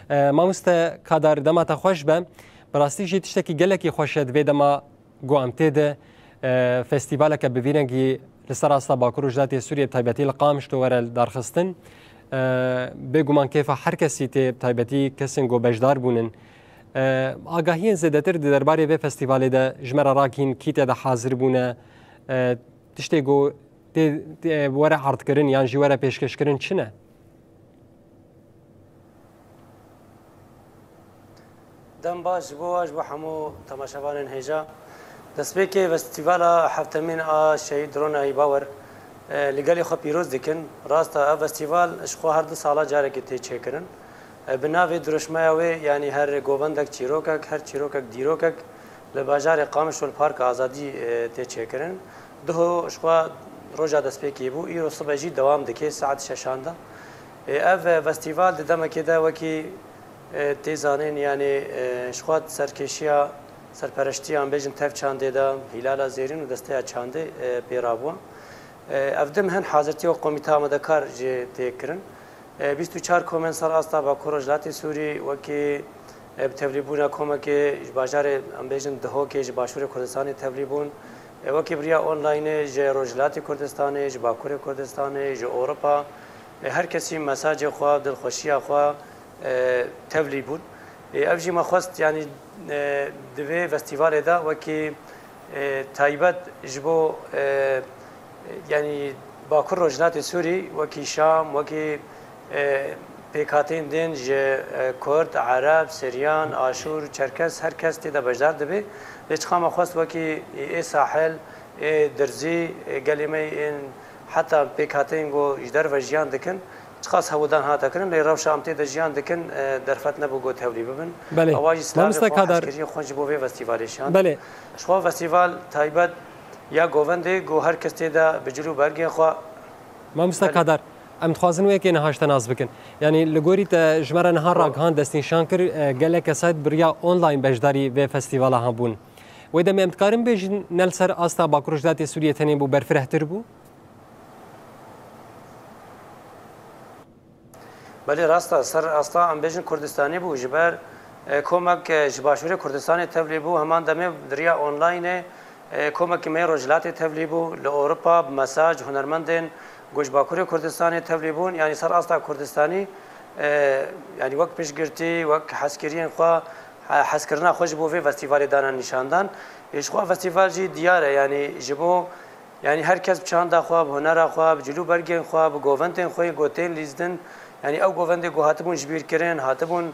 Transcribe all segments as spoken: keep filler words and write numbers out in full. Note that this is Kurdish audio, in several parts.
E, mamoste Kadar, dema te xweş be. Bi rastî jî tiştekî gelekî xweş e di vê dema ku em tê de, e, festîvaleke bi vî rengî li ser asta Bakur û Rojhilatê Sûriyê, bi taybetî li Qamişlo were darxistin. E, bêguman kêfa her kesî tê, bi taybetî kesên ku beşdar bûnin. E, agahiyên zêdetir di derbarê vê festîvalê de ji me re ragihîn, kî tê de hazir bûne, e, tiştê ku tê, tê were erdkirin yan jî were pêşkêşkirin çi ne? Dem baş ji bo we, ji bo hemû temaşevanên hêja. Destpêkê festîvala heftemîn a Şehîd Ronayî Bawer, e, li gelê xwe pîroz dikin. Rast e, ev festîval ji xwe her du sala carekê tê çêkirin. E, bi navê dirûşmeya wê, yanî her govendek çîrokek, her çîrokek dîrokek, li bajarê Qamişlo li Parka Azadî, e, tê çêkirin. Duho ji xwe roja destpêkê bû, îro sibe jî dewam dike saet şeşan de. E, ev, e, festîval di demekê de wekî, e, tê zanîn, yanî, e, ji xwe serkêşiya, serpereştiya, em bêjin, Tev Çandê de, Hîlala Zêrîn û Desteya Çandê, e, pê rabû. E, ev dim hin hazirtî û komîte amadekar jê tê kirin. E, bîst û çar komên ser asta Bakur Rojhilatê Sûrî wekî, e, bi tevlîbûna komekê ji bajarê, em bêjin, Dihokê ji Başûrê Kurdistanê tevlî bûn. E, wekî bi riya onlaynê ji Rojhilatê Kurdistanê, ji Bakurê Kurdistanê, ji Ewropa, e, her kesî mesajê xwe, dilxweşiya xwe, e, tevlî bûn. E, ev jî me xwest, yanî, e, di vê festîvalê de wekî, e, taybet ji bo, e, yanî Bakur Rojhilatê Sûrî, wekî Şam, wekî, e, pêkhateyên din ji, e, Kurd, Ereb, Siryan, Aşûr, Çerkes, her kes tê de beşdar dibe. Lê çiqa me xwest wekî ê sahil, ê Dirzî, ê gelê me yên heta pêkhateyên ku ji derve jiyan dikin, çiqas hewldan hate kirin, lê rewşa em tê de jiyan dikin, e, derfet nebû ku tevlî bibin. Belê. Ewa jî silavê Mamoste xwe, Kadar, hezkiriyê xwe ji bo vê festîvalê şand. Belê. Ji xwe festîval taybet ya govendê ku her kes tê de bi cil û bergên xwe. Mamoste Belê. Kadar, em dixwazin wê yekê niha ji te nas bikin. Yanî li gorî te ji me re niha Ro- ragihand, destnîşan kir, e, gelek kesayet bi riya online beşdarî vê festîvala han bûn. Wê demê em dikarin bêjin ne li ser asta Bakur Rojhilatê Sûriyê tenê bû, berfirehtir bû? Belê, rast e, ser asta em bêjin Kurdistanî bû, ji ber, e, komek, e, ji Başûrê Kurdistanê tevlî bû, heman demê di riya onlaynê, e, komekî me yê Rojhilatê tevlî bû, li Ewropa bi mesaj, hunermendên ku ji Bakurê Kurdistanê tevlî bûn, yanî ser asta Kurdistanî, e, yanî wek piştgirtî, wek hezkiriyên xwe, he-, hezkirina xwe ji bo vê festîvalê dane nîşandan. Ê, ji xwe festîval jî diyar e, yanî ji bo Yanî her kes bi çanda xwe, bi hunera xwe, bi cil û bergên xwe, bi govendên xwe yên ku tên lîstin, yanî ew govendê ku hatibûn jibîrkirin, hatibûn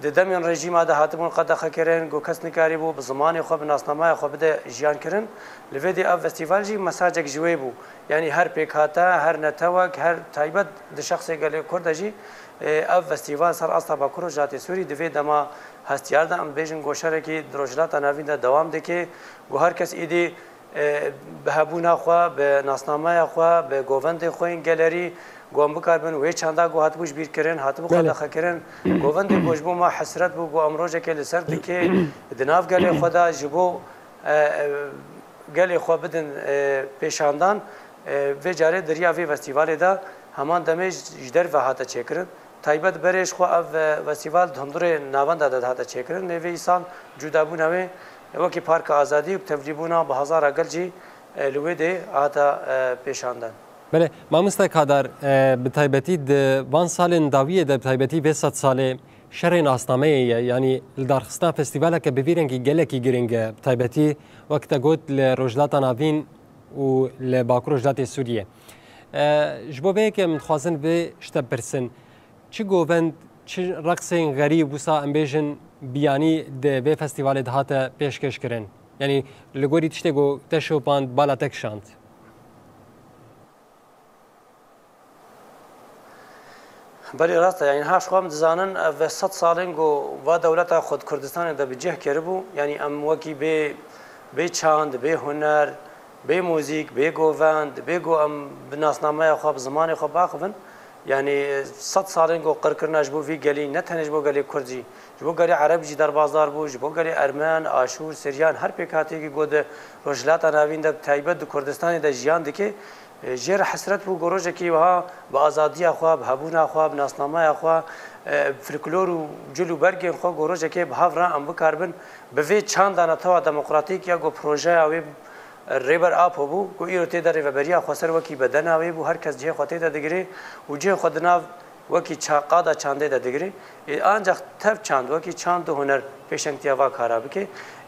di demên rejîma de hatibûn qedexekirin, ku kes nikarîbû bi zimanê xwe, bi nasnameya xwe bide jiyan kirin. Li vê dê ev festîval jî mesajek ji wê bû. Yanî her pêkhate, her netewek, her taybet di şexsê gelê Kurd de jî, e, ev festîval ser asta Bakur û Rojhilatê Sûrî di vê dema hestiyar de, em bêjin, goşerekî di Rojhilata Navîn de dewam dike, ku her kes êdî e, bi hebûna xwe, bi nasnameya xwe, bi govendên xwe yên gelerî, ku em bikaribin wê çanda ku hatibû jibîrkirin, hatibû Belê. qedexekirin, govendê ku ji bo me hesret bû, ku em rojekê li ser dikê, di nav gelê xwe de ji bo, e, e, gelê xwe bidin, e, pêşandan, e, vê carê di riya vê festîvalê de heman demê ji, ji derve hate çêkirin. Taybet berê ji xwe ev, e, festîval di hundirê navenda de dihate çêkirin, lê vê îsal cudabûna wê wekî Parka Azadî û bi tevlîbûna bi hezara gel jî, e, li wê dê hate, e, pêşandan. Belê, mamoste Kadar, e, bi taybetî di van salên dawiyê de, bi taybetî vê sed salê şerê nasnameyê ye, yanî lidarxistina festîvaleke bi vî rengî gelekî girîng e, bi taybetî wek te got li Rojhilata Navîn û li Bakur Rojhilatê Sûriyê. E, ji bo vê yekê em dixwazin vê ji te pirsin. Çi govend, çi reqsên xerîb wisa em bêjin biyanî di vê festîvalê de hate pêşkêş kirin? Yanî li gorî tiştê ku te şopand, bala te kişand? Belê rast e, yanî niha ji xwe em dizanin, ev sed salên ku va dewleta xwe di Kurdistanê de bi cih kiribû, yanî em wekî bê, bê çand, bê huner, bê muzîk, bê govend, bê ku em bi nasnameya xwe, bi zimanê xwe biaxivin. Yanî sed salên ku qirkirina ji bo vî gelî, ne tenê ji bo gelê Kurd jî, ji bo gelê Ereb jî derbasdar bû, ji bo gelê Ermen, Aşûr, Siryan, her pêkhateyekî ku di Rojhilata Navîn de, bi taybet di Kurdistanê de jiyan dike, e, jê re hesret bû ku rojekî wiha bi azadiya xwe, bi hebûna xwe, bi nasnameya xwe, e, folklor û cil û bergên xwe ku rojekê bi hev re em bikaribin bi vê çanda netewa demokratîk ya ku projeya wê, e, Rêber Apo bû, ku îro tê de rêveberiya xweser wekî bedena wê bû, her kes cihê xwe tê de digirê û cihê xwe di nav wekî ça-, qada çandê de digirê. Ê, ancax tev çand wekî çand û huner pêşengtiya va kara bike.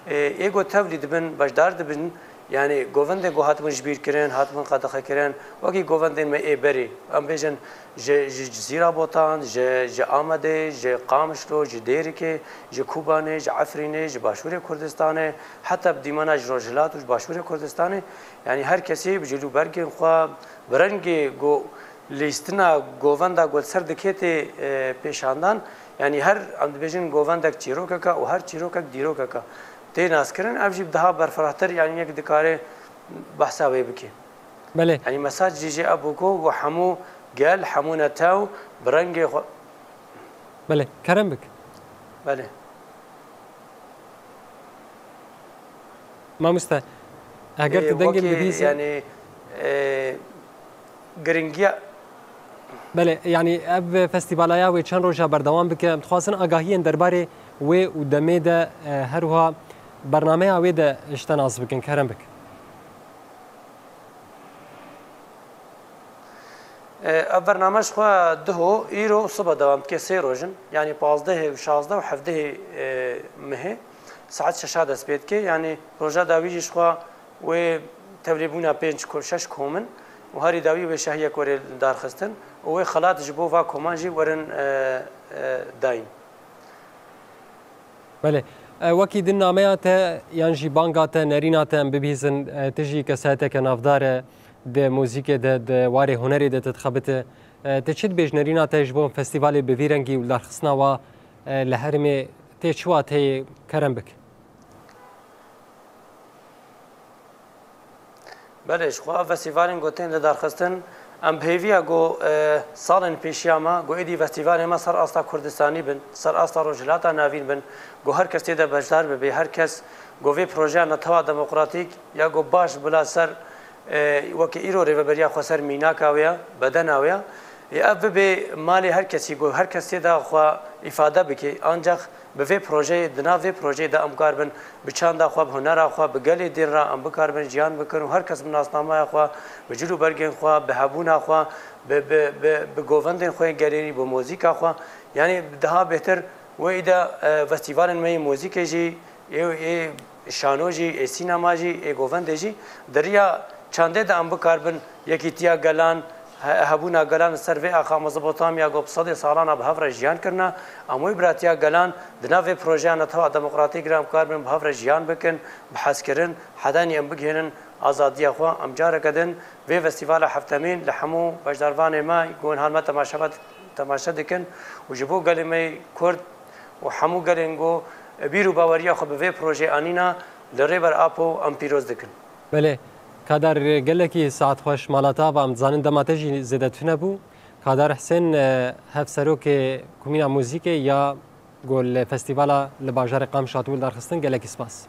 Ê, ê ku tevlî dibin, beşdar dibin, yanî govendên ku hatibin jibîrkirin, hatibin qedexekirin, wekî govendên me ê berê, em bêjin, ji, ji Cizîra Botan, ji, ji Amedê, ji Qamişlo, ji Dêrikê, ji Kobanê, ji Efrînê, ji Başûrê Kurdistanê, heta bi dîmana ji Rojhilat û ji Başûrê Kurdistanê, yanî her kesî bi cil û bergên xwe, bi rengê go-, lîstina govenda ku li ser dikê tê, e, pêşandan, yanî her, em dibêjin, govendek çîrokek e û her çîrokek dîrokek e. Tê naskirin, ev jî bi daha berfirehtir, yanî yek dikare behsa wê bike. Belê. Yanî mesaj jî jê ev bû ku hemû gel, hemû netew bi rengê xwe. Belê, kerem bik. Belê. Mamoste, eger Ê, tu dengê wekî, bidî zî- yanî, ê, giringiya Belê, yanî ev festîvala ya wê çend roja berdewam bike. Em dixwazin agahiyên derbarê wê û demê de, e, her wiha bernameya wê de ji te nas bikin, kerem bik. E, ev bername ji xwe diho, îro û sibe dewam dike, sê roj in. Yanî pazdehê û şazdeh û hevdehê, e, mehê saet şeşa dest pê dike. Yanî roja dawî jî ji xwe wê tevlîbûna pênc ko-, şeş kom in û herî dawî wê şahiyek were darxistin û wê xelat ji bo va koman jî werin, e, e, dayîn. Belê. E, wekî din nameya te yan jî banga te, nerîna te em bibihîzin, e, tu jî kesayeteke navdar e di muzîkê de, di warê hunerê de tu dixebite. E, tu çi dibêj nerîna te ji bo festîvalê bi vî rengî û lidarxistina wa, e, li herêmê tê çi wateyê kerem bik? Belê, ji xwe ev festîvalên ku tên lidarxistin, em bi hêviya ku, e, salên pêşiya me, ku êdî festîvalên me ser asta Kurdistanî bin, ser asta Rojhilata Navîn bin, ku her kes tê de beşdar bibe, her kes ku vê projeya netewa demokratîk ya ku baş bila ser, e, weke îro rêveberiya xweser mînaka wê ya, bedena wê ya, ê ev bibe malê her kesî, ku her kes tê de xwe îfade bike. Ancax bi vê projeyê, di nav vê projeyê de em karibin bi çanda xwe, bi hunera xwe, bi gelê din re em bikaribin jiyan bikin û her kes bi nasnameya xwe, bi cil û bergên xwe, bi hebûna xwe, bi, bi, bi, bi govendên xwe yên gelêrî, bi muzîka xwe. Yanî daha bêhtir wê îde, e, festîvalên me yê muzîkê jî, ê, ê şano jî, ê sînema jî, ê govendê jî di riya çandê de em bikaribin yekîtiya gelan, he-, hebûna gelan li ser vê axa Mezopotamya ku bi sedê salana bi hev re jiyan kirine, em wê biratiya gelan di nav vê projeya netewa demokratîk re em karibin bi hev re jiyan bikin, bi hezkirin, hedanî em bigihînin azadiya xwe. Em careke din vê festîvala heftemîn li hemû beşdarvanê me ku niha li me temaşe, temaşe dikin û ji bo gelê me yê Kurd û hemû gelên ku bîr û baweriya xwe bi vê projeyê anîne, li Rêber Apo em pîroz dikin. Belê, Kadar, gelekî saet xweş mala te ava, em dizanin dema te jî zêde tune bû. Kadar Hisên, e, hevserokê Komîna Muzîkê ya ku li festîvala li bajarê Qamişlo hatibû lidarxistin, gelekî spas.